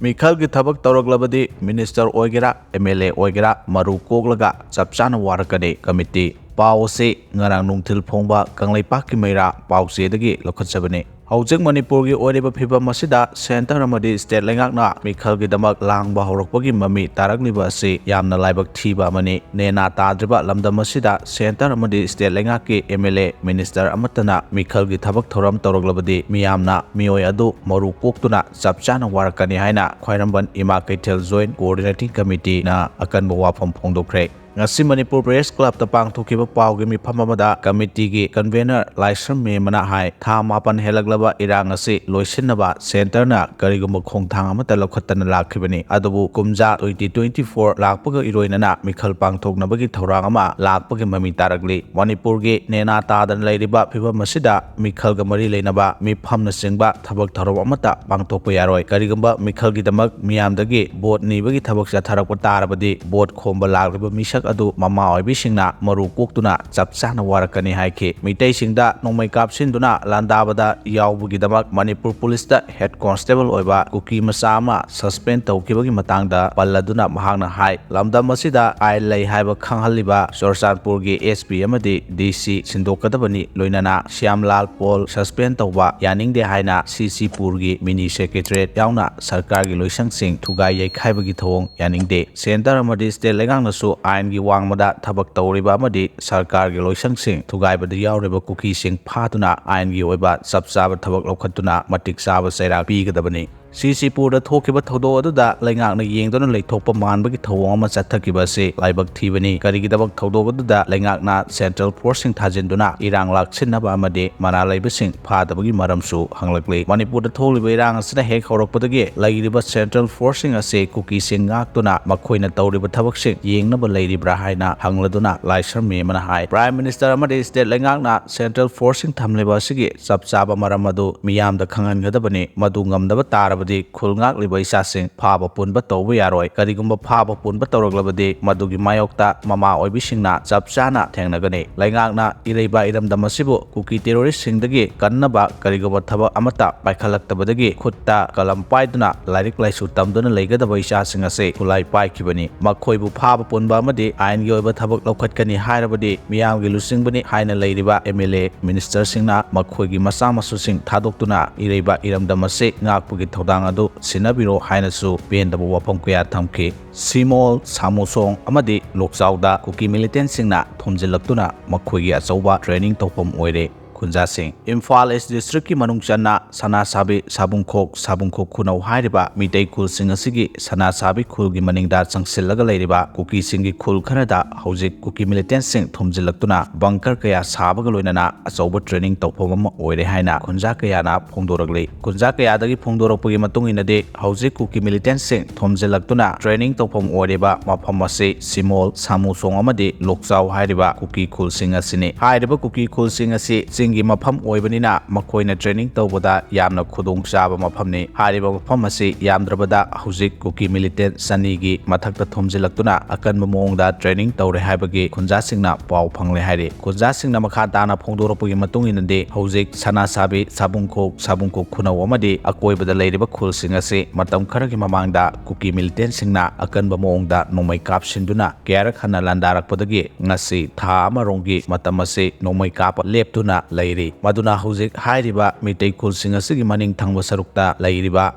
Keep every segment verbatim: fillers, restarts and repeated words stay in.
ꯃꯤꯈꯜꯒꯤ ꯊꯕꯛ ꯇꯧꯔꯛꯂꯕꯗꯤ ꯃꯤꯅꯤꯁꯇꯔ ꯑꯣꯏꯒꯦꯔꯥ, ꯑꯦꯝ ꯑꯦꯜ ꯑꯦ ꯑꯣꯏꯒꯦꯔꯥ, ꯃꯔꯨ ꯀꯣꯛꯂꯒ ꯆꯞ ꯆꯥꯅ ꯋꯥꯔꯛꯀꯅꯤ꯫ ꯀꯃꯤꯇꯤ꯫ ꯄꯥꯎ ꯑꯁꯤ ꯉꯔꯥꯡ ꯅꯨꯡꯊꯤꯜ ꯐꯣꯡꯕ ꯀꯪꯂꯩꯄꯥꯛꯀꯤ ꯃꯩꯔꯥ ꯄꯥꯎꯆꯦꯗꯒꯤ ꯂꯧꯈꯠꯆꯕꯅꯤ꯫ ꯍꯧꯖꯤꯛ ꯃꯅꯤꯄꯨꯔꯒꯤ ꯑꯣꯏꯔꯤꯕ ꯐꯤꯕꯝ ꯑꯁꯤꯗ ꯁꯦꯟꯇꯔ ꯑꯃꯗꯤ ꯁ꯭ꯇꯦꯠ ꯂꯩꯉꯥꯛꯅ ꯃꯤꯈꯜꯒꯤꯗꯃꯛ ꯂꯥꯡꯕ ꯍꯧꯔꯛꯄꯒꯤ ꯃꯃꯤ ꯇꯥꯔꯛꯂꯤꯕ ꯑꯁꯤ ꯌꯥꯝꯅ ꯂꯥꯏꯕꯛ ꯊꯤꯕ ꯑꯃꯅꯤ꯫ ꯅꯦꯅꯥ ꯇꯥꯗ꯭ꯔꯤꯕ ꯂꯝꯗꯝ ꯑꯁꯤꯗ ꯁꯦꯟꯇꯔ ꯑꯃꯗꯤ ꯁ꯭ꯇꯦꯠ ꯂꯩꯉꯥꯛꯀꯤ ꯑꯦꯝ ꯑꯦꯜ ꯑꯦ, ꯃꯤꯅꯤꯁꯇꯔ ꯑꯃꯠꯇꯅ ꯃꯤꯈꯜꯒꯤ ꯊꯕꯛ ꯊꯧꯔꯝ ꯇꯧꯔꯛꯂꯕꯗꯤ ꯃꯤꯌꯥꯝꯅ ꯃꯤꯑꯣꯏ ꯑꯗꯨ ꯃꯔꯨ ꯀꯣꯛꯇꯨꯅ ꯆꯞ ꯆꯥꯅ ꯋꯥꯔꯛꯀꯅꯤ ꯍꯥꯏꯅ ꯈ꯭ꯋꯥꯏꯔꯝꯕꯟ ꯏꯃꯥ ꯀꯩꯊꯦꯜ ꯖꯣꯏꯟꯠ ꯀꯣꯑꯣꯔꯗꯤꯅꯦꯇꯤꯡ ꯀꯃꯤꯇꯤꯅ ꯑꯀꯟꯕ ꯋꯥꯐꯝ ꯐꯣꯡꯗꯣꯛꯈ꯭ꯔꯦ꯫ ꯉꯁꯤ ꯃꯅꯤꯄꯨꯔ ꯄ꯭ꯔꯦꯁ ꯀ꯭ꯂꯕꯇ ꯄꯥꯡꯊꯣꯛꯈꯤꯕ ꯄꯥꯎꯒꯤ ꯃꯤꯐꯝ ꯑꯃꯗ ꯀꯃꯤꯇꯤꯒꯤ ꯀꯟꯚꯦꯅꯔ ꯂꯥꯏꯁ꯭ꯔꯝ ꯃꯦꯝꯕꯅ ꯍꯥꯏ, ꯊꯥ ꯃꯥꯄꯟ ꯍꯦꯜꯂꯛꯂꯕ ꯏꯔꯥꯡ ꯑꯁꯤ ꯂꯣꯏꯁꯤꯟꯅꯕ ꯁꯦꯟꯇꯔꯅ ꯀꯔꯤꯒꯨꯝꯕ ꯈꯣꯡꯊꯥꯡ ꯑꯃꯠꯇ ꯂꯧꯈꯠꯇꯅ ꯂꯥꯛꯈꯤꯕꯅꯤ꯫ ꯑꯗꯨꯕꯨ ꯀꯨꯝꯖꯥ twenty twenty-four ꯂꯥꯛꯄꯒ ꯏꯔꯣꯏꯅꯅ ꯃꯤꯈꯜ ꯄꯥꯡꯊꯣꯛꯅꯕꯒꯤ ꯊꯧꯔꯥꯡ ꯑꯃ ꯂꯥꯛꯄꯒꯤ ꯃꯃꯤ ꯇꯥꯔꯛꯂꯤ꯫ ꯃꯅꯤꯄꯨꯔꯒꯤ ꯅꯦꯅꯥ ꯇꯥꯗꯅ ꯂꯩꯔꯤꯕ ꯐꯤꯕꯝ ꯑꯁꯤꯗ ꯃꯤꯈꯜꯒ ꯃꯔꯤ ꯂꯩꯅꯕ ꯃꯤꯐꯝꯅꯆꯤꯡꯕ ꯊꯕꯛ ꯊꯧꯔꯝ ꯑꯃꯠꯇ ꯄꯥꯡꯊꯣꯛꯄ ꯌꯥꯔꯣꯏ꯫ ꯀꯔꯤꯒꯨꯝꯕ ꯃꯤꯈꯜꯒꯤꯗꯃꯛ ꯃꯤꯌꯥꯝꯗꯒꯤ ꯚꯣꯠ ꯅꯤꯕꯒꯤ ꯊꯕꯛ ꯆꯠꯊꯔꯛꯄ ꯇꯥꯔꯕꯗꯤ ꯚꯣꯠ ꯈꯣꯝꯕ ꯂꯥꯛꯂꯤꯕ ꯃꯤꯁꯛ ꯑꯗꯨ ꯃꯃꯥ ꯑꯣꯏꯕꯤꯁꯤꯡꯅ ꯃꯔꯨ ꯀꯣꯛꯇꯨꯅ ꯆꯞ ꯆꯥꯅ ꯋꯥꯔꯛꯀꯅꯤ ꯍꯥꯏꯈꯤ꯫ ꯃꯤꯇꯩꯁꯤꯡꯗ ꯅꯣꯡꯃꯩ ꯀꯥꯞꯁꯤꯟꯗꯨꯅ ꯂꯥꯟꯗꯥꯕꯗ ꯌꯥꯎꯕꯒꯤꯗꯃꯛ ꯃꯅꯤꯄꯨꯔ ꯄꯨꯂꯤꯁꯇ ꯍꯦꯗ ꯀꯣꯟꯁꯇꯦꯕꯜ ꯑꯣꯏꯕ ꯀꯨꯀꯤ ꯃꯆꯥ ꯑꯃ ꯁꯁꯄꯦꯟ ꯇꯧꯈꯤꯕꯒꯤ ꯃꯇꯥꯡꯗ ꯄꯜꯂꯗꯨꯅ ꯃꯍꯥꯛꯅ ꯍꯥꯏ, ꯂꯝꯗꯝ ꯑꯁꯤꯗ ꯑꯥꯏꯟ ꯂꯩ ꯍꯥꯏꯕ ꯈꯪꯍꯜꯂꯤꯕ ꯆꯨꯔꯆꯥꯟꯄꯨꯔꯒꯤ ꯑꯦꯁ ꯄꯤ ꯑꯃꯗꯤ ꯗꯤ ꯁꯤ ꯁꯤꯟꯗꯣꯛꯀꯗꯕꯅꯤ, ꯂꯣꯏꯅꯅ ꯁ꯭ꯌꯥꯝꯂꯥꯜ ꯄꯣꯜ ꯁꯁꯄꯦꯟ ꯇꯧꯕ ꯌꯥꯅꯤꯡꯗꯦ ꯍꯥꯏꯅ ꯁꯤ ꯁꯤ ꯄꯨꯔꯒꯤ ꯃꯤꯅꯤ ꯁꯦꯀ꯭ꯔꯦꯇꯔꯤꯌꯦꯠ ꯌꯥꯎꯅ ꯁꯔꯀꯥꯔꯒꯤ ꯂꯣꯏꯁꯪꯁꯤꯡ ꯊꯨꯒꯥꯏ ꯌꯩꯈꯥꯏꯕꯒꯤ ꯊꯧꯑꯣꯡ ꯌꯥꯅꯤꯡꯗꯦ꯫ ꯁꯦꯟꯇꯔ ꯑꯃꯗꯤ ꯁ꯭ꯇꯦꯠ ꯂꯩꯉꯥꯛꯅꯁꯨ ꯑꯥꯏꯟꯒꯤ ꯋꯥꯡꯃꯗ ꯊꯕꯛ ꯇꯧꯔꯤꯕ ꯑꯃꯗꯤ ꯁꯔꯀꯥꯔꯒꯤ ꯂꯣꯏꯁꯪꯁꯤꯡ ꯊꯨꯒꯥꯏꯕꯗ ꯌꯥꯎꯔꯤꯕ ꯀꯨꯀꯤꯁꯤꯡ ꯐꯥꯗꯨꯅ ꯑꯥꯏꯟꯒꯤ ꯑꯣꯏꯕ ꯆꯞ ꯆꯥꯕ ꯊꯕꯛ ꯂꯧꯈꯠꯇꯨꯅ ꯃꯇꯤꯛ ꯆꯥꯕ ꯆꯩꯔꯥꯛ ꯄꯤꯒꯗꯕꯅꯤ꯫ ꯁꯤ ꯁꯤ ꯄꯨꯔꯗ ꯊꯣꯛꯈꯤꯕ ꯊꯧꯗꯣꯛ ꯑꯗꯨꯗ ꯂꯩꯉꯥꯛꯅ ꯌꯦꯡꯗꯨꯅ ꯂꯩꯊꯣꯛꯄ ꯃꯥꯟꯕꯒꯤ ꯊꯧꯑꯣꯡ ꯑꯃ ꯆꯠꯊꯈꯤꯕ ꯑꯁꯤ ꯂꯥꯏꯕꯛ ꯊꯤꯕꯅꯤ꯫ ꯀꯔꯤꯒꯤꯗꯃꯛ ꯊꯧꯗꯣꯛ ꯑꯗꯨꯗ ꯂꯩꯉꯥꯛꯅ ꯁꯦꯟꯇ꯭ꯔꯦꯜ ꯐꯣꯔꯁꯁꯤꯡ ꯊꯥꯖꯤꯟꯗꯨꯅ ꯏꯔꯥꯡ ꯂꯥꯛꯁꯤꯟꯅꯕ ꯑꯃꯗꯤ ꯃꯔꯥꯜ ꯂꯩꯕꯁꯤꯡ ꯐꯥꯗꯕꯒꯤ ꯃꯔꯝꯁꯨ ꯍꯪꯂꯛꯂꯤ꯫ ꯃꯅꯤꯄꯨꯔꯗ ꯊꯣꯛꯂꯤꯕ ꯏꯔꯥꯡ ꯑꯁꯤꯅ ꯍꯦꯛ ꯍꯧꯔꯛꯄꯗꯒꯤ ꯂꯩꯔꯤꯕ ꯁꯦꯟꯇ꯭ꯔꯦꯜ ꯐꯣꯔꯁꯁꯤꯡ ꯑꯁꯤ ꯀꯨꯀꯤꯁꯤꯡ ꯉꯥꯛꯇꯨꯅ ꯃꯈꯣꯏꯅ ꯇꯧꯔꯤꯕ ꯊꯕꯛꯁꯤꯡ ꯌꯦꯡꯅꯕ ꯂꯩꯔꯤꯕ꯭ꯔꯥ ꯍꯥꯏꯅ ꯍꯪꯂꯗꯨꯅ ꯂꯥꯏꯁ꯭ꯔꯝ ꯃꯦꯝꯕꯅ ꯍꯥꯏ, ꯄ꯭ꯔꯥꯏꯝ ꯃꯤꯅꯤꯁꯇꯔ ꯑꯃꯗꯤ ꯁ꯭ꯇꯦꯠ ꯂꯩꯉꯥꯛꯅ ꯁꯦꯟꯇ꯭ꯔꯦꯜ ꯐꯣꯔꯁꯁꯤꯡ ꯊꯝꯂꯤꯕ ꯑꯁꯤꯒꯤ ꯆꯞ ꯆꯥꯕ ꯃꯔꯝ ꯑꯗꯨ ꯃꯤꯌꯥꯝꯗ ꯈꯪꯍꯟꯒꯗꯕꯅꯤ꯫ ꯃꯗꯨ ꯉꯝꯗꯕ ꯇꯥꯔꯕꯗꯤ ꯗꯤ ꯈꯨꯜ ꯉꯥꯛꯂꯤꯕ ꯏꯆꯥꯁꯤꯡ ꯐꯥꯕ ꯄꯨꯟꯕ ꯇꯧꯕ ꯌꯥꯔꯣꯏ꯫ ꯀꯔꯤꯒꯨꯝꯕ ꯐꯥꯕ ꯄꯨꯟꯕ ꯇꯧꯔꯛꯂꯕꯗꯤ ꯃꯗꯨꯒꯤ ꯃꯥꯌꯣꯛꯇ ꯃꯃꯥ ꯑꯣꯏꯕꯤꯁꯤꯡꯅ ꯆꯞ ꯆꯥꯅ ꯊꯦꯡꯅꯒꯅꯤ꯫ ꯂꯩꯉꯥꯛꯅ ꯏꯔꯩꯕꯥꯛ ꯏꯔꯝꯗꯝ ꯑꯁꯤꯕꯨ ꯀꯨꯀꯤ ꯇꯦꯔꯣꯔꯤꯁꯁꯤꯡꯗꯒꯤ ꯀꯟꯅꯕ ꯀꯔꯤꯒꯨꯝꯕ ꯊꯕꯛ ꯑꯃꯠꯇ ꯄꯥꯏꯈꯠꯂꯛꯇꯕꯗꯒꯤ ꯈꯨꯠꯇ ꯀꯂꯝ ꯄꯥꯏꯗꯨꯅ ꯂꯥꯏꯔꯤꯛ ꯂꯥꯏꯁꯨ ꯇꯝꯗꯨꯅ ꯂꯩꯒꯗꯕ ꯏꯆꯥꯁꯤꯡ ꯑꯁꯤ ꯈꯨꯠꯂꯥꯏ ꯄꯥꯏꯈꯤꯕꯅꯤ꯫ ꯃꯈꯣꯏꯕꯨ ꯐꯥꯕ ꯄꯨꯟꯕ ꯑꯃꯗꯤ ꯑꯥꯏꯟꯒꯤ ꯑꯣꯏꯕ ꯊꯕꯛ ꯂꯧꯈꯠꯀꯅꯤ ꯍꯥꯏꯔꯕꯗꯤ ꯃꯤꯌꯥꯝꯒꯤ ꯂꯨꯆꯤꯡꯕꯅꯤ ꯍꯥꯏꯅ ꯂꯩꯔꯤꯕ ꯑꯦꯝ ꯑꯦꯜ ꯑꯦ, ꯃꯤꯅꯤꯁꯇꯔꯁꯤꯡꯅ ꯃꯈꯣꯏꯒꯤ ꯃꯆꯥ ꯃꯁꯨꯁꯤꯡ ꯊꯥꯗꯣꯛꯇꯨꯅ ꯏꯔꯩꯕꯥꯛ ꯏꯔꯝꯗꯝ ꯑꯁꯤ ꯉꯥꯛꯄꯒꯤ ꯊꯧꯗꯥꯡ ꯑꯗꯨ ꯁꯤꯟꯅꯕꯤꯔꯣ ꯍꯥꯏꯅꯁꯨ ꯄꯦꯟꯗꯕ ꯋꯥꯐꯝ ꯀꯌꯥ ꯊꯝꯈꯤ꯫ ꯁꯤꯃꯣꯜ, ꯁꯥꯃꯨꯁꯣꯡ ꯑꯃꯗꯤ ꯂꯣꯛꯆꯥꯎꯗ ꯀꯨꯀꯤ ꯃꯤꯂꯤꯇꯦꯟꯁꯤꯡꯅ ꯊꯣꯝꯖꯤꯜꯂꯛꯇꯨꯅ ꯃꯈꯣꯏꯒꯤ ꯑꯆꯧꯕ ꯇ꯭ꯔꯦꯅꯤꯡ ꯇꯧꯐꯝ ꯑꯣꯏꯔꯦ꯫ ꯈꯨꯟꯖꯥꯁꯤꯡ꯫ ꯏꯝꯐꯥꯜ ꯏꯁ ꯗꯤꯁꯇ꯭ꯔꯤꯛꯀꯤ ꯃꯅꯨꯡ ꯆꯟꯅ ꯁꯅꯥꯁꯥꯕꯤ, ꯁꯥꯕꯨꯡꯈꯣꯛ, ꯁꯥꯕꯨꯡꯈꯣꯛ ꯈꯨꯅꯧ ꯍꯥꯏꯔꯤꯕ ꯃꯤꯇꯩ ꯈꯨꯜꯁꯤꯡ ꯑꯁꯤꯒꯤ ꯁꯅꯥꯁꯥꯕꯤ ꯈꯨꯜꯒꯤ ꯃꯅꯤꯡꯗ ꯆꯪꯁꯤꯜꯂꯒ ꯂꯩꯔꯤꯕ ꯀꯨꯀꯤꯁꯤꯡꯒꯤ ꯈꯨꯜ ꯈꯔꯗ ꯍꯧꯖꯤꯛ ꯀꯨꯀꯤ ꯃꯤꯂꯤꯇꯦꯟꯁꯤꯡ ꯊꯣꯝꯖꯤꯜꯂꯛꯇꯨꯅ ꯕꯪꯀꯔ ꯀꯌꯥ ꯁꯥꯕꯒ ꯂꯣꯏꯅꯅ ꯑꯆꯧꯕ ꯇ꯭ꯔꯦꯅꯤꯡ ꯇꯧꯐꯝ ꯑꯃ ꯑꯣꯏꯔꯦ ꯍꯥꯏꯅ ꯈꯨꯟꯖꯥ ꯀꯌꯥꯅ ꯐꯣꯡꯗꯣꯔꯛꯂꯤ꯫ ꯈꯨꯟꯖꯥ ꯀꯌꯥꯗꯒꯤ ꯐꯣꯡꯗꯣꯔꯛꯄꯒꯤ ꯃꯇꯨꯡ ꯏꯟꯅꯗꯤ, ꯍꯧꯖꯤꯛ ꯀꯨꯀꯤ ꯃꯤꯂꯤꯇꯦꯟꯁꯤꯡ ꯊꯣꯝꯖꯤꯜꯂꯛꯇꯨꯅ ꯇ꯭ꯔꯦꯅꯤꯡ ꯇꯧꯐꯝ ꯑꯣꯏꯔꯤꯕ ꯃꯐꯝ ꯑꯁꯤ ꯁꯤꯃꯣꯜ, ꯁꯥꯃꯨꯁꯣꯡ ꯑꯃꯗꯤ ꯂꯣꯛꯆꯥꯎ ꯍꯥꯏꯔꯤꯕ ꯀꯨꯀꯤ ꯈꯨꯜꯁꯤꯡ ꯑꯁꯤꯅꯤ꯫ ꯍꯥꯏꯔꯤꯕ ꯀꯨꯀꯤ ꯈꯨꯜꯁꯤꯡ ꯑꯁꯤ ꯆꯤꯡꯒꯤ ꯃꯐꯝ ꯑꯣꯏꯕꯅꯤꯅ ꯃꯈꯣꯏꯅ ꯇ꯭ꯔꯦꯅꯤꯡ ꯇꯧꯕꯗ ꯌꯥꯝꯅ ꯈꯨꯗꯣꯡꯆꯥꯕ ꯃꯐꯝꯅꯤ꯫ ꯍꯥꯏꯔꯤꯕ ꯃꯐꯝ ꯑꯁꯤ ꯌꯥꯝꯗ꯭ꯔꯕꯗ ꯍꯧꯖꯤꯛ ꯀꯨꯀꯤ ꯃꯤꯂꯤꯇꯦꯟ ꯆꯅꯤꯒꯤ ꯃꯊꯛꯇ ꯊꯣꯝꯖꯤꯜꯂꯛꯇꯨꯅ ꯑꯀꯟꯕ ꯃꯑꯣꯡꯗ ꯇ꯭ꯔꯦꯅꯤꯡ ꯇꯧꯔꯦ ꯍꯥꯏꯕꯒꯤ ꯈꯨꯟꯖꯥꯁꯤꯡꯅ ꯄꯥꯎ ꯐꯪꯂꯦ ꯍꯥꯏꯔꯤ꯫ ꯈꯨꯟꯖꯥꯁꯤꯡꯅ ꯃꯈꯥ ꯇꯥꯅ ꯐꯣꯡꯗꯣꯔꯛꯄꯒꯤ ꯃꯇꯨꯡ ꯏꯟꯅꯗꯤ, ꯍꯧꯖꯤꯛ ꯁꯅꯥꯁꯥꯕꯤ, ꯁꯥꯕꯨꯡꯈꯣꯛ, ꯁꯥꯕꯨꯡꯈꯣꯛ ꯈꯨꯅꯧ ꯑꯃꯗꯤ ꯑꯀꯣꯏꯕꯗ ꯂꯩꯔꯤꯕ ꯈꯨꯜꯁꯤꯡ ꯑꯁꯤ ꯃꯇꯝ ꯈꯔꯒꯤ ꯃꯃꯥꯡꯗ ꯀꯨꯀꯤ ꯃꯤꯂꯤꯇꯦꯟꯁꯤꯡꯅ ꯑꯀꯟꯕ ꯃꯑꯣꯡꯗ ꯅꯣꯡꯃꯩ ꯀꯥꯞꯁꯤꯟꯗꯨꯅ ꯀꯌꯥꯔꯛ ꯍꯟꯅ ꯂꯥꯟꯗꯥꯔꯛꯄꯗꯒꯤ ꯉꯁꯤ ꯊꯥ ꯑꯃꯔꯣꯝꯒꯤ ꯃꯇꯝ ꯑꯁꯤ ꯅꯣꯡꯃꯩ ꯀꯥꯞꯄ ꯂꯦꯞꯇꯨꯅ ꯂꯩꯔꯤ꯫ ꯃꯗꯨꯅ ꯍꯧꯖꯤꯛ ꯍꯥꯏꯔꯤꯕ ꯃꯤꯇꯩ ꯈꯨꯜꯁꯤꯡ ꯑꯁꯤꯒꯤ ꯃꯅꯤꯡ ꯊꯪꯕ ꯁꯔꯨꯛꯇ ꯂꯩꯔꯤꯕ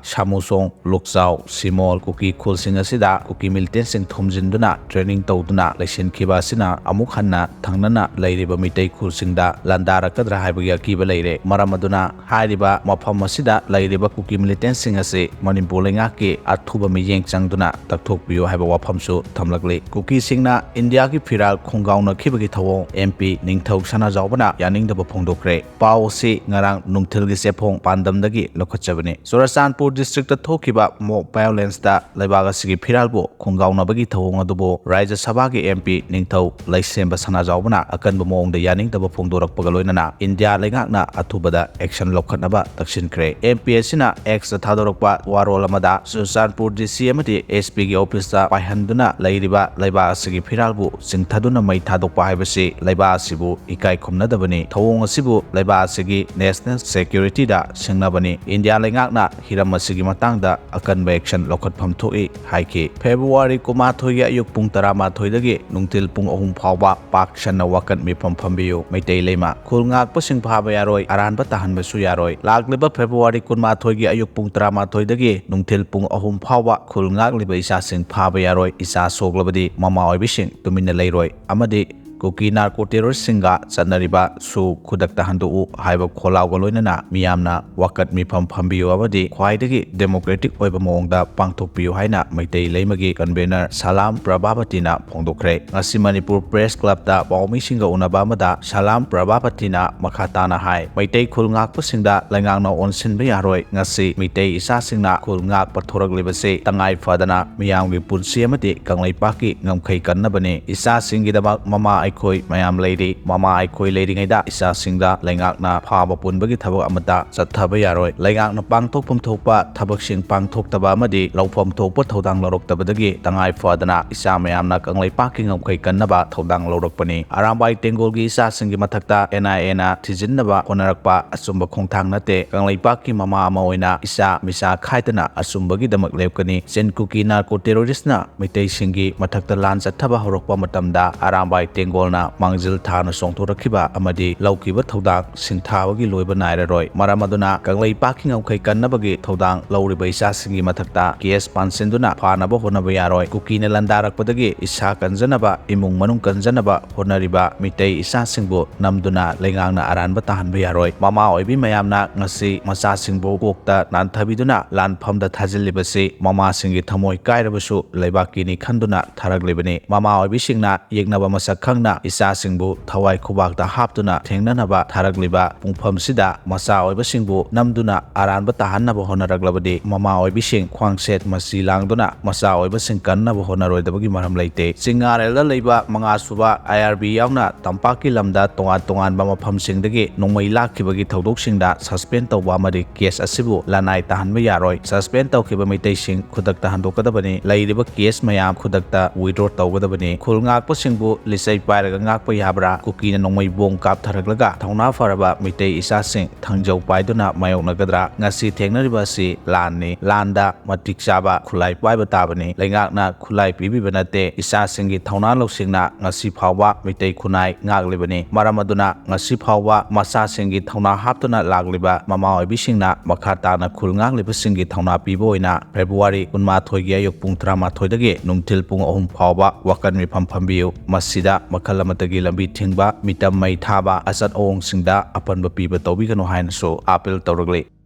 ꯁꯥꯃꯨꯁꯣꯡ, ꯂꯣꯛꯆꯥꯎ, ꯁꯤꯃꯣꯜ, ꯀꯨꯀꯤ ꯈꯨꯜꯁꯤꯡ ꯑꯁꯤꯗ ꯀꯨꯀꯤ ꯃꯤꯂꯤꯇꯦꯟꯁꯤꯡ ꯊꯣꯝꯖꯤꯟꯗꯨꯅ ꯇ꯭ꯔꯦꯅꯤꯡ ꯇꯧꯗꯨꯅ ꯂꯩꯁꯤꯟꯈꯤꯕ ꯑꯁꯤꯅ ꯑꯃꯨꯛ ꯍꯟꯅ ꯊꯪꯅꯅ ꯂꯩꯔꯤꯕ ꯃꯤꯇꯩ ꯈꯨꯜꯁꯤꯡꯗ ꯂꯥꯟꯗꯥꯔꯛꯀꯗ꯭ꯔꯥ ꯍꯥꯏꯕꯒꯤ ꯑꯀꯤꯕ ꯂꯩꯔꯦ꯫ ꯃꯔꯝ ꯑꯗꯨꯅ ꯍꯥꯏꯔꯤꯕ ꯃꯐꯝ ꯑꯁꯤꯗ ꯂꯩꯔꯤꯕ ꯀꯨꯀꯤ ꯃꯤꯂꯤꯇꯦꯟꯁꯤꯡ ꯑꯁꯤ ꯃꯅꯤꯄꯨꯔ ꯂꯩꯉꯥꯛꯀꯤ ꯑꯊꯨꯕ ꯃꯤꯠꯌꯦꯡ ꯆꯪꯗꯨꯅ ꯇꯛꯊꯣꯛꯄꯤꯌꯨ ꯍꯥꯏꯕ ꯋꯥꯐꯝꯁꯨ ꯊꯝꯂꯛꯂꯤ꯫ ꯀꯨꯀꯤꯁꯤꯡꯅ ꯏꯟꯗꯤꯌꯥꯒꯤ ꯐꯤꯔꯥꯜ ꯈꯣꯡꯒꯥꯎꯅꯈꯤꯕꯒꯤ ꯊꯧꯑꯣꯡ ꯑꯦꯝ ꯄꯤ ꯅꯤꯡꯊꯧ ꯁꯅꯥꯖꯥꯎꯕꯅ ꯌꯥꯅꯤꯡꯗꯕ ꯐꯣꯡꯗꯣꯛ ꯐꯣꯡꯗꯣꯛꯈ꯭ꯔꯦ꯫ ꯄꯥꯎ ꯑꯁꯤ ꯉꯔꯥꯡ ꯅꯨꯡꯊꯤꯜꯒꯤ ꯆꯦꯐꯣꯡ ꯄꯥꯟꯗꯝꯗꯒꯤ ꯂꯧꯈꯠꯆꯕꯅꯤ꯫ ꯆꯨꯔꯆꯥꯟꯄꯨꯔ district ꯊꯣꯛꯈꯤꯕ mob violence ꯂꯩꯕꯥꯛ ꯑꯁꯤꯒꯤ ꯐꯤꯔꯥꯜꯕꯨ ꯈꯣꯡꯒꯥꯎꯅꯕꯒꯤ ꯊꯧꯑꯣꯡ ꯑꯗꯨꯕꯨ ꯔꯥꯖ꯭ꯌ ꯁꯚꯥꯒꯤ M P ꯅꯤꯡꯊꯧ ꯂꯩꯁꯦꯝꯕ ꯁꯅꯥꯖꯥꯎꯕꯅ ꯑꯀꯟꯕ ꯃꯑꯣꯡꯗ ꯌꯥꯅꯤꯡꯗꯕ ꯐꯣꯡꯗꯣꯔꯛꯄꯒ ꯂꯣꯏꯅꯅ ꯏꯟꯗꯤꯌꯥ ꯂꯩꯉꯥꯛꯅ ꯑꯊꯨꯕꯗ action ꯂꯧꯈꯠꯅꯕ ꯇꯛꯁꯤꯟꯈ꯭ꯔꯦ꯫ M P ꯑꯁꯤꯅ X ꯊꯥꯗꯣꯔꯛꯄ ꯋꯥꯔꯣꯜ ꯑꯃꯗ ꯆꯨꯔꯆꯥꯟꯄꯨꯔ D C ꯑꯃꯗꯤ S P ꯒꯤ office ꯄꯥꯏꯍꯟꯗꯨꯅ ꯂꯩꯔꯤꯕ ꯂꯩꯕꯥꯛ ꯑꯁꯤꯒꯤ ꯐꯤꯔꯥꯜꯕꯨ ꯆꯤꯡꯊꯗꯨꯅ ꯃꯩ ꯊꯥꯗꯣꯛꯄ ꯍꯥꯏꯕꯁꯤ ꯂꯩꯕꯥꯛ ꯑꯁꯤꯕꯨ ꯏꯀꯥꯏ ꯈꯨꯝꯅꯗꯕꯅꯤ꯫ ꯊꯧꯑꯣꯡ ꯑꯁꯤꯕꯨ ꯂꯩꯕꯥꯛ ꯑꯁꯤꯒꯤ national security ꯗ ꯁꯤꯡꯅꯕꯅꯤ꯫ ꯏꯟꯗꯤꯌꯥ ꯂꯩꯉꯥꯛꯅ ꯍꯤꯔꯝ ꯑꯁꯤꯒꯤ ꯃꯇꯥꯡꯗ ꯑꯀꯟꯕ action ꯂꯧꯈꯠꯐꯝ ꯊꯣꯛꯏ ꯍꯥꯏꯈꯤ꯫ February ꯀꯨꯟꯃꯥꯊꯣꯏꯒꯤ ꯑꯌꯨꯛ ꯄꯨꯡ ꯇꯔꯥꯃꯥꯊꯣꯏꯗꯒꯤ ꯅꯨꯡꯊꯤꯜ ꯄꯨꯡ ꯑꯍꯨꯝ ꯐꯥꯎꯕ ꯄꯥꯛ ꯁꯟꯅ ꯋꯥꯀꯠ ꯃꯤꯐꯝ ꯐꯝꯕꯤꯌꯨ꯫ ꯃꯩꯇꯩ ꯂꯩꯃ꯫ ꯈꯨꯜ ꯉꯥꯛꯄꯁꯤꯡ ꯐꯥꯕ ꯌꯥꯔꯣꯏ, ꯑꯔꯥꯟꯕ ꯇꯥꯍꯟꯕꯁꯨ ꯌꯥꯔꯣꯏ꯫ ꯂꯥꯛꯂꯤꯕ February ꯀꯨꯟꯃꯥꯊꯣꯏꯒꯤ ꯑꯌꯨꯛ ꯄꯨꯡ ꯇꯔꯥꯃꯥꯊꯣꯏꯗꯒꯤ ꯅꯨꯡꯊꯤꯜ ꯄꯨꯡ ꯑꯍꯨꯝ ꯐꯥꯎꯕ ꯈꯨꯜ ꯉꯥꯛꯂꯤꯕ ꯏꯆꯥꯁꯤꯡ ꯐꯥꯕ ꯌꯥꯔꯣꯏ꯫ ꯏꯆꯥ ꯁꯣꯛꯂꯕꯗꯤ ꯃꯃꯥ ꯑꯣꯏꯕꯤꯁꯤꯡ ꯇꯨꯃꯤꯟꯅ ꯂꯩꯔꯣꯏ ꯑꯃꯗꯤ ꯀꯨꯀꯤ narco terrorist ꯁꯤꯡꯒ ꯆꯠꯅꯔꯤꯕ ꯁꯨ ꯈꯨꯗꯛꯇ ꯍꯟꯗꯣꯛꯎ ꯍꯥꯏꯕ ꯈꯣꯜꯂꯥꯎꯒ ꯂꯣꯏꯅꯅ ꯃꯤꯌꯥꯝꯅ ꯋꯥꯀꯠ ꯃꯤꯐꯝ ꯐꯝꯕꯤꯌꯨ ꯑꯃꯗꯤ ꯈ꯭ꯋꯥꯏꯗꯒꯤ democratic ꯑꯣꯏꯕ ꯃꯑꯣꯡꯗ ꯄꯥꯡꯊꯣꯛꯄꯤꯌꯨ ꯍꯥꯏꯅ ꯃꯩꯇꯩ ꯂꯩꯃꯒꯤ convener ꯁꯂꯥꯝ ꯄ꯭ꯔꯚꯥꯄꯇꯤꯅ ꯐꯣꯡꯗꯣꯛꯈ꯭ꯔꯦ꯫ ꯉꯁꯤ ꯃꯅꯤꯄꯨꯔ Press Club ꯇ ꯄꯥꯎꯃꯤꯁꯤꯡꯒ ꯎꯅꯕ ꯑꯃꯗ ꯁꯂꯥꯝ ꯄ꯭ꯔꯚꯥꯄꯇꯤꯅ ꯃꯈꯥ ꯇꯥꯅ ꯍꯥꯏ, ꯃꯩꯇꯩ ꯈꯨꯜ ꯉꯥꯛꯄꯁꯤꯡꯗ ꯂꯩꯉꯥꯛꯅ ꯑꯣꯟꯁꯤꯟꯕ ꯌꯥꯔꯣꯏ꯫ ꯉꯁꯤ ꯃꯩꯇꯩ ꯏꯆꯥꯁꯤꯡꯅ ꯈꯨꯜ ꯉꯥꯛꯄ ꯊꯣꯔꯛꯂꯤꯕꯁꯤ ꯇꯉꯥꯏ ꯐꯗꯅ ꯃꯤꯌꯥꯝꯒꯤ ꯄꯨꯟꯁꯤ ꯑꯃꯗꯤ ꯀꯪꯂꯩꯄꯥꯛꯀꯤ ꯉꯝꯈꯩ ꯀꯟꯅꯕꯅꯤ꯫ ꯏꯆꯥꯁꯤꯡꯒꯤꯗꯃꯛ ꯃꯃꯥ ꯑꯩꯈꯣꯏ ꯃꯌꯥꯝ ꯂꯩꯔꯤ꯫ ꯃꯃꯥ ꯑꯩꯈꯣꯏ ꯂꯩꯔꯤꯉꯩꯗ ꯏꯆꯥꯁꯤꯡꯗ ꯂꯩꯉꯥꯛꯅ ꯐꯥꯕ ꯄꯨꯟꯕꯒꯤ ꯊꯕꯛ ꯑꯃꯠꯇ ꯆꯠꯊꯕ ꯌꯥꯔꯣꯏ꯫ ꯂꯩꯉꯥꯛꯅ ꯄꯥꯡꯊꯣꯛꯐꯝ ꯊꯣꯛꯄ ꯊꯕꯛꯁꯤꯡ ꯄꯥꯡꯊꯣꯛꯇꯕ ꯑꯃꯗꯤ ꯂꯧꯐꯝ ꯊꯣꯛꯄ ꯊꯧꯗꯥꯡ ꯂꯧꯔꯛꯇꯕꯗꯒꯤ ꯇꯉꯥꯏ ꯐꯗꯅ ꯏꯆꯥ ꯃꯌꯥꯝꯅ ꯀꯪꯂꯩꯄꯥꯛꯀꯤ ꯉꯝꯈꯩ ꯀꯟꯅꯕ ꯊꯧꯗꯥꯡ ꯂꯧꯔꯛꯄꯅꯤ꯫ ꯑꯔꯥꯝꯕꯥꯏ ꯇꯦꯡꯒꯣꯜꯒꯤ ꯏꯆꯥꯁꯤꯡꯒꯤ ꯃꯊꯛꯇ N I A ꯅ ꯊꯤꯖꯤꯟꯅꯕ ꯍꯣꯠꯅꯔꯛꯄ ꯑꯆꯨꯝꯕ ꯈꯣꯡꯊꯥꯡ ꯅꯠꯇꯦ꯫ ꯀꯪꯂꯩꯄꯥꯛꯀꯤ ꯃꯃꯥ ꯑꯃ ꯑꯣꯏꯅ ꯏꯆꯥ ꯃꯤꯆꯥ ꯈꯥꯏꯗꯅ ꯑꯆꯨꯝꯕꯒꯤꯗꯃꯛ ꯂꯦꯞꯀꯅꯤ꯫ ꯆꯤꯟ ꯀꯨꯀꯤ narco terrorist ꯅ ꯃꯩꯇꯩꯁꯤꯡꯒꯤ ꯃꯊꯛꯇ ꯂꯥꯟ ꯆꯠꯊꯕ ꯍꯧꯔꯛꯄ ꯃꯇꯝꯗ ꯑꯔꯥꯝꯕꯥꯏ ꯇꯦꯡꯒꯣꯜꯅ ꯃꯥꯡꯖꯤꯜ ꯊꯥꯅ ꯆꯣꯡꯊꯣꯔꯛꯈꯤꯕ ꯑꯃꯗꯤ ꯂꯧꯈꯤꯕ ꯊꯧꯗꯥꯡ ꯁꯤꯡꯊꯥꯕꯒꯤ ꯂꯣꯏꯕ ꯅꯥꯏꯔꯔꯣꯏ꯫ ꯃꯔꯝ ꯑꯗꯨꯅ ꯀꯪꯂꯩꯄꯥꯛꯀꯤ ꯉꯝꯈꯩ ꯀꯟꯅꯕꯒꯤ ꯊꯧꯗꯥꯡ ꯂꯧꯔꯤꯕ ꯏꯆꯥꯁꯤꯡꯒꯤ ꯃꯊꯛꯇ case ꯄꯥꯟꯁꯤꯟꯗꯨꯅ ꯐꯥꯅꯕ ꯍꯣꯠꯅꯕ ꯌꯥꯔꯣꯏ꯫ ꯀꯨꯀꯤꯅ ꯂꯥꯟꯗꯥꯔꯛꯄꯗꯒꯤ ꯏꯁꯥ ꯀꯟꯖꯅꯕ, ꯏꯃꯨꯡ ꯃꯅꯨꯡ ꯀꯟꯖꯅꯕ ꯍꯣꯠꯅꯔꯤꯕ ꯃꯤꯇꯩ ꯏꯆꯥꯁꯤꯡꯕꯨ ꯅꯝꯗꯨꯅ ꯂꯩꯉꯥꯛꯅ ꯑꯔꯥꯟꯕ ꯇꯥꯍꯟꯕ ꯌꯥꯔꯣꯏ꯫ ꯃꯃꯥ ꯑꯣꯏꯕꯤ ꯃꯌꯥꯝꯅ ꯉꯁꯤ ꯃꯆꯥꯁꯤꯡꯕꯨ ꯀꯣꯛꯇ ꯅꯥꯟꯊꯕꯤꯗꯨꯅ ꯂꯥꯟꯐꯝꯗ ꯊꯥꯖꯤꯜꯂꯤꯕꯁꯤ ꯃꯃꯥꯁꯤꯡꯒꯤ ꯊꯃꯣꯏ ꯀꯥꯏꯔꯕꯁꯨ ꯂꯩꯕꯥꯛꯀꯤꯅꯤ ꯈꯟꯗꯨꯅ ꯊꯥꯔꯛꯂꯤꯕꯅꯤ꯫ ꯃꯃꯥ ꯑꯣꯏꯕꯤꯁꯤꯡꯅ ꯌꯦꯛꯅꯕ ꯃꯁꯛ ꯈꯪꯅ ꯏꯆꯥꯁꯤꯡꯕꯨ ꯊꯋꯥꯏ ꯈꯨꯕꯥꯛꯇ ꯍꯥꯞꯇꯨꯅ ꯊꯦꯡꯅꯅꯕ ꯊꯥꯔꯛꯂꯤꯕ ꯄꯨꯡꯐꯝꯁꯤꯗ ꯃꯆꯥ ꯑꯣꯏꯕꯁꯤꯡꯕꯨ ꯅꯝꯗꯨꯅ ꯑꯔꯥꯟꯕ ꯇꯥꯍꯟꯅꯕ ꯍꯣꯠꯅꯔꯛꯂꯕꯗꯤ ꯃꯃꯥ ꯑꯣꯏꯕꯤꯁꯤꯡ ꯈ꯭ꯋꯥꯡꯁꯦꯠ ꯃꯆꯤ ꯂꯥꯡꯗꯨꯅ ꯃꯆꯥ ꯑꯣꯏꯕꯁꯤꯡ ꯀꯟꯅꯕ ꯍꯣꯠꯅꯔꯣꯏꯗꯕꯒꯤ ꯃꯔꯝ ꯂꯩꯇꯦ꯫ ꯆꯤꯡꯉꯥꯔꯦꯜꯗ ꯂꯩꯕ ꯃꯉꯥ ꯁꯨꯕ ꯑꯥꯏ ꯑꯥꯔ ꯕꯤ ꯌꯥꯎꯅ ꯇꯝꯄꯥꯛꯀꯤ ꯂꯝꯗ ꯇꯣꯉꯥꯟ ꯇꯣꯉꯥꯟꯕ ꯃꯐꯝꯁꯤꯡꯗꯒꯤ ꯅꯣꯡꯃꯩ ꯂꯥꯛꯈꯤꯕꯒꯤ ꯊꯧꯗꯣꯛꯁꯤꯡꯗ ꯁꯁꯄꯦꯟ ꯇꯧꯕ ꯑꯃꯗꯤ ꯀꯦꯁ ꯑꯁꯤꯕꯨ ꯂꯅꯥꯏ ꯇꯥꯍꯟꯕ ꯌꯥꯔꯣꯏ꯫ ꯁꯁꯄꯦꯟ ꯇꯧꯈꯤꯕ ꯃꯤꯇꯩꯁꯤꯡ ꯈꯨꯗꯛꯇ ꯍꯟꯗꯣꯛꯀꯗꯕꯅꯤ꯫ ꯂꯩꯔꯤꯕ ꯀꯦꯁ ꯃꯌꯥꯝ ꯈꯨꯗꯛꯇ ꯋꯤꯗ꯭ꯔꯣ ꯇꯧꯒꯗꯕꯅꯤ꯫ ꯈꯨꯜ ꯉꯥꯛꯄꯁꯤꯡꯕꯨ ꯂꯤꯆꯩ ꯄꯥꯏꯔꯒ ꯉꯥꯛꯄ ꯌꯥꯕ꯭ꯔꯥ? ꯀꯨꯀꯤꯅ ꯅꯣꯡꯃꯩ ꯕꯣꯝ ꯀꯥꯞꯊꯔꯛꯂꯒ ꯊꯧꯅꯥ ꯐꯔꯕ ꯃꯤꯇꯩ ꯏꯆꯥꯁꯤꯡ ꯊꯥꯡꯖꯧ ꯄꯥꯏꯗꯨꯅ ꯃꯥꯌꯣꯛꯅꯒꯗ꯭ꯔꯥ? ꯉꯁꯤ ꯊꯦꯡꯅꯔꯤꯕ ꯑꯁꯤ ꯂꯥꯟꯅꯤ꯫ ꯂꯥꯟꯗ ꯃꯇꯤꯛ ꯆꯥꯕ ꯈꯨꯠꯂꯥꯏ ꯄꯥꯏꯕ ꯇꯥꯕꯅꯤ꯫ ꯂꯩꯉꯥꯛꯅ ꯈꯨꯠꯂꯥꯏ ꯄꯤꯕꯤꯕ ꯅꯠꯇꯦ꯫ ꯏꯆꯥꯁꯤꯡꯒꯤ ꯊꯧꯅꯥ ꯂꯧꯁꯤꯡꯅ ꯉꯁꯤ ꯐꯥꯎꯕ ꯃꯤꯇꯩ ꯈꯨꯟꯅꯥꯏ ꯉꯥꯛꯂꯤꯕꯅꯤ꯫ ꯃꯔꯝ ꯑꯗꯨꯅ ꯉꯁꯤ ꯐꯥꯎꯕ ꯃꯆꯥꯁꯤꯡꯒꯤ ꯊꯧꯅꯥ ꯍꯥꯞꯇꯨꯅ ꯂꯥꯛꯂꯤꯕ ꯃꯃꯥ ꯑꯣꯏꯕꯤꯁꯤꯡꯅ ꯃꯈꯥ ꯇꯥꯅ ꯈꯨꯜ ꯉꯥꯛꯂꯤꯕꯁꯤꯡꯒꯤ ꯊꯧꯅꯥ ꯄꯤꯕ ꯑꯣꯏꯅ ꯐꯦꯕ꯭ꯔꯨꯋꯥꯔꯤ ꯀꯨꯟꯃꯥꯊꯣꯏꯒꯤ ꯑꯌꯨꯛ ꯄꯨꯡ ꯇꯔꯥꯃꯥꯊꯣꯏꯗꯒꯤ ꯅꯨꯡꯊꯤꯜ ꯄꯨꯡ ꯑꯍꯨꯝ ꯐꯥꯎꯕ ꯋꯥꯀꯠ ꯃꯤꯐꯝ ꯐꯝꯕꯤꯌꯨ꯫ ꯃꯁꯤꯗ ꯃꯈꯜ ꯑꯃꯠꯇꯒꯤ ꯂꯝꯕꯤ ꯊꯤꯡꯕ, ꯃꯤꯇꯝ ꯃꯩ ꯊꯥꯕ, ꯑꯆꯠ ꯑꯋꯣꯡꯁꯤꯡꯗ ꯑꯄꯟꯕ ꯄꯤꯕ ꯇꯧꯕꯤꯒꯅꯨ ꯍꯥꯏꯅꯁꯨ ꯑꯥꯄꯤꯜ ꯇꯧꯔꯛꯂꯤ꯫